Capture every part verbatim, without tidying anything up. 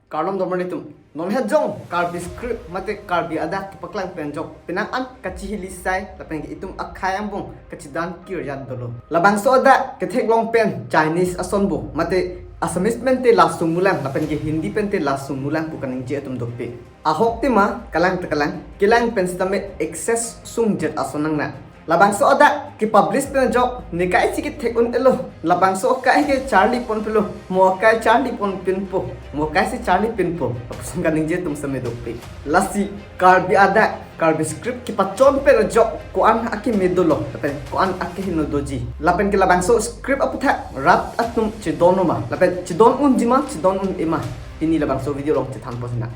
Kardom donmar atum. Non het jong Karbi script mate Karbi adak kepaklang pen jok penang an kachihili sai lapen ke itum akhei angbong kachedan kirjat dolo. Labangso adak ketheklong pen Chinese asonbo mate Assamese pen te la sungmulang lapen ke Hindi pen te la sungmulang pu kaningje atum dopik. Ahok tema kalang ta kalang, kelang pen sitame excess sungjet ason nangne. Labangso adak kepublish pen jok ne akai si kethek un-elo. Labangso akai ke charli ponpinlo, mo akai charli ponpinpo, mo akai si charli pinpo, lapuson kaningje atum sitame dopik. Lasi Karbi adak, Karbi script kepachon pen jok ko-an akeme dolo lapen ko-an akehingno doji, lapen ke labangso script aputhak rat atum chedon ma lapen chedon unji ma, chedon un-e ma, pini labangso video along chethan pon sinang.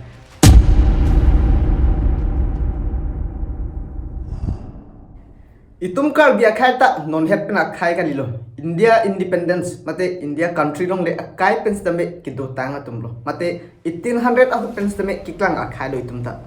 Itum Karbi akhei ta non het pen akhei kalilo. India independence mate India country longle akai pen sitame kedotang atumlo. Mate eighteen hundred ahut pen sitame keklang akhei lo itum ta.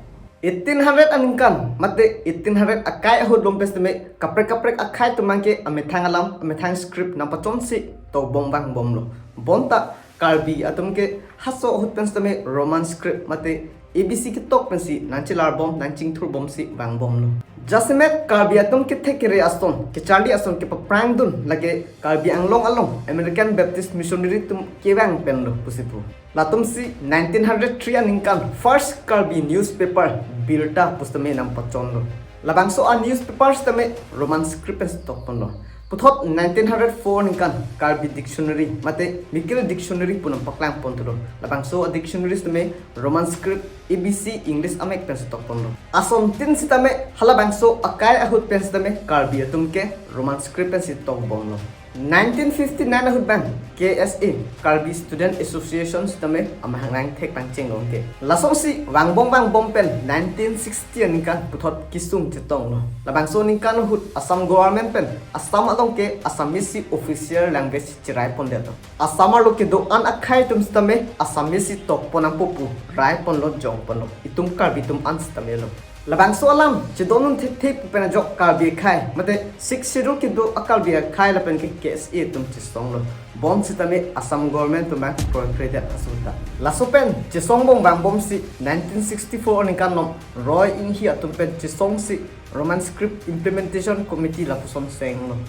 Eighteen hundred aningkan mate eighteen hundred akai ahut lom pen sitame kaprek kaprek akhei atum abangke amethang alam, amethang script nangpachonsi tokbom vangbomlo. Bonta Karbi atum ke halaso ahut pen sitame Roman script mate A B C ketok pensi nangchelarbom, nangchingthurbomsi vangbomlo. Jasemet Karbi atum kethek kere ason, kecharli ason kepaphrangdun lake Karbi Anglong along American Baptist Missionary atum kevang penlo pusi pu. Latumsi nineteen hundred three aningkan first Karbi newspaper Birta pu sitame nangpachonlo. Labangso a-newspaper sitame Roman script pensi tokponlo. Puthot nineteen hundred four aningkan Karbi dictionary mate Mikir dictionary pu nangpaklang pontulo. Labangso a-dictionary sitame Roman script, A B C, English amek pensi tokponlo. Asontin sitame halabangso akai ahut pen sitame Karbi atum ke Roman script pensi tokbomlo. Nineteen fifty-nine ahut abang K S A, Karbi Student Association sitame amahang nangthek pangchenglong ke. Lasonsi vangbom vangbom pen nineteen sixty aningkan puthot kesung chetonglo. Labangso aningkan ahut Assam government pen Assam along ke Assamese si official language cherai pondetlo. Assam arlo kedo-an akhei atum sitame Assamese si tokpon nangpo pu rai ponlo, jong ponlo. Itum Karbi atum an sitamelo. Labangso alam chedondun thekthe pu pen ajok Karbi akhei mate Sixth Schedule kedo a-Karbi akhei lapen ke K S A atum chesonglo. Bonsitame Assam government atum abang kroikredet ason ta. Laso pen chesongbom vangbomsi nineteen sixty-four aningkan along Roy Inghi atum pen chesongsi Roman Script Implementation Committee lapuson senglo.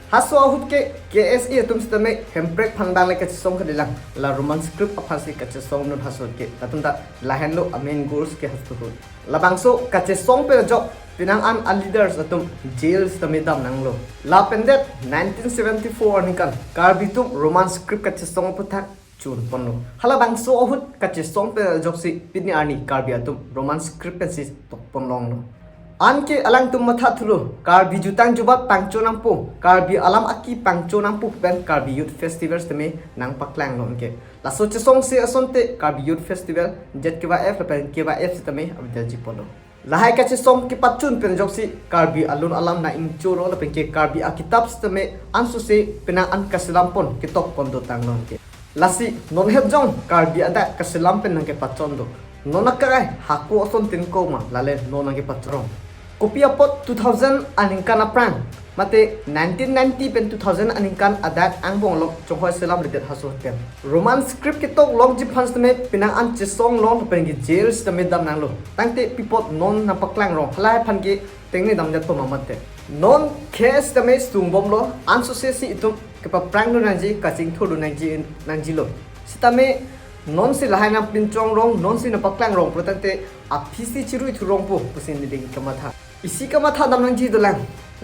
Halaso ahut ke K S A atum sitame Hemprek aphan abang le kachesong kalilang, la Roman Script aphansi kachesongdun halaso ahut ke. Latum ta lahenlo a-main goals ke halaso ahut. Labangso kachesong pen ajok penang an a-leaders atum jail sitame damnanglo. Lapen det nineteen seventy-four aningkan Karbi atum Roman Script kachesong aputhak chunponlo. Halabangso ahut kachesong pen ajoksi pini arni Karbi atum Roman Script pensi tokponlonglo. Anke alangtum mathathulo, Karbi jutang jubat pangcho nangpo, Karbi alam aki pangcho nangpo pen Karbi Youth Festival sitame nangpaklanglo anke. Laso chesongse asonte Karbi Youth Festival, Z K Y F lapen K Y F sitame avedetji ponlo. Lahai kachesong kepachun pen ajoksi Karbi alun alam nang-ingchoro lapen ke Karbi akitap sitame ansose penang an kaselam pon ketokpon dotanglo anke. Lasi non het jong Karbi adak kaselam pen nangkepachon do. Non akai hako asontin koma lale non nangkepachorong. Kopi apot two thousand aningkan aphrang mate nineteen ninety pen two thousand aningkan adak angbong along chonghoi selamledet halaso ahut pen Roman Script ketoklongji aphan sitame penang an chesonglong lapen ke jail sitame damnanglo. Tangte pi apot non nangpaklangrong, halahai aphan ke tengne damjat po ma mate. Non khei sitame sungbomlo, ansose si itum kepaphrangdun nangji, kachingthurdun nangji, nangjilo. Sitame nonsi lahai nangpinchongrong, nonsi nangpaklangrong pulo tangte aphisi chirui thurongpo pusi neli kamatha. Isi kamatha dam nangji dolang.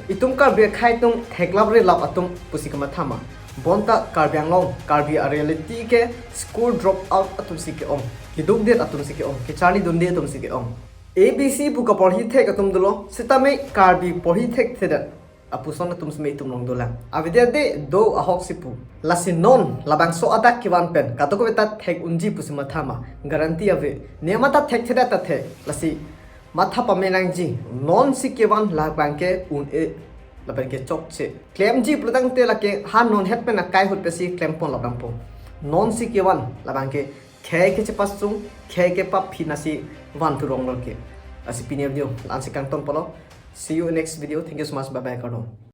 Itum Karbi akhei atum theklap relap atum pusi kamatha ma. Bonta Karbi Anglong, Karbi a-reality ke school drop out atumsi ke-ong, kedukdet atumsi ke-ong, kecharlidunde atumsi ke-ong. A B C pu kaporhi thek atum dolo, sitame Karbi porhi thekthedet apuson atum sitame itum along dolang. Avedetde do ahoksi pu. Lasi non labangso adak kevan pen kadokave ta thek unji pusi matha ma, guarantee ave. Ne mata thekthedet ta thek. Lasi matha pame nangji, nonsi kevan labang ke un-e lapen ke chokche. Klemji pulo tangte lake ha non het pen akai ahut pensi klempon labang po. Nonsi kevan labang ke khei kechepasung, khei kepaphi nasi van thuronglo ke. Lasi pini video la-ansi kangton polo. See you in next video. Thank you so much. Bye bye, kardom.